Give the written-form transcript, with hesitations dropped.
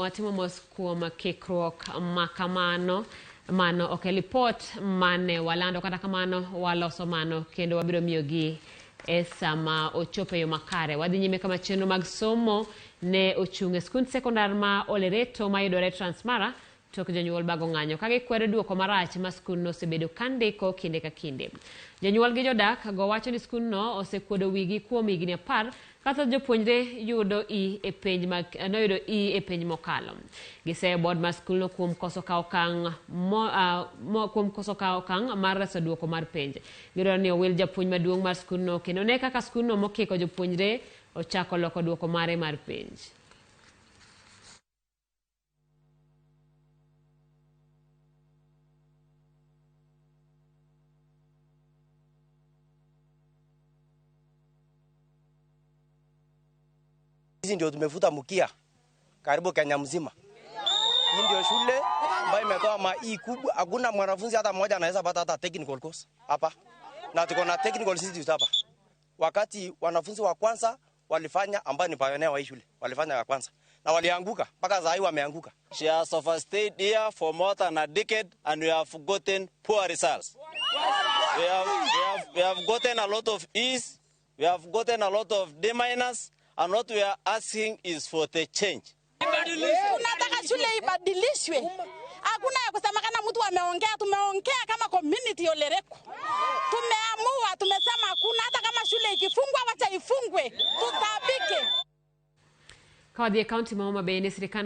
Watimo mos kuom kikruok ma kamano. Mano ok e lipot mane walando, kata kamano waloso mano kendo wabiro miyogi e sama ochopo e yo makare. Wadhi nyime kama chenro mag somo ne ochung' e skund sekondar ma Olereto mayudore Transmara tok jonyuol bago ng'anyo ka gikwedo duoko marach ma skundno osebedo ka ndiko kinde ka kinde. Jonyuol gi jodak go wacho ni skundno osekuodo wigi kuom higni 10 ka thoth jopuonjre yudo E e penj mag noyudo E e penj mokalo. Giseyo board mar skundno kuom koso kawo okang' kuom koso kawo okang' mar reso duoko mar penj. Gidwaro ni owil japuonj maduong' mar skundno kendo ne kaka skundno mokiko jopuonjre ochako loko duoko mare mar penj. Hizi ndio tumevuta mkia karibu Kenya mzima. Hii ndio shule ambayo imetoa ma E kubwa. Hakuna mwanafunzi hata mmoja anaweza pata hata technical course hapa, na tuko na technical institute hapa. Wakati wanafunzi wa kwanza walifanya, ambao ni pioneer wa hii shule, walifanya ya kwanza na walianguka, mpaka saa hii wameanguka. She has overstayed here for more than a decade and we have gotten poor results. We have gotten a lot of E's, we have gotten a lot of D minus, and what we are asking is for the change. Tunataka shule ibadilishwe. Hakuna ya kusema kana mtu ameongea, tumeongea kama community Olereko. Tumeamua, tumesema hakuna, hata kama shule ikifungwa wacha ifungwe, tutabike. Ka wadhi e kaunti ma Homa Bay ne sirikal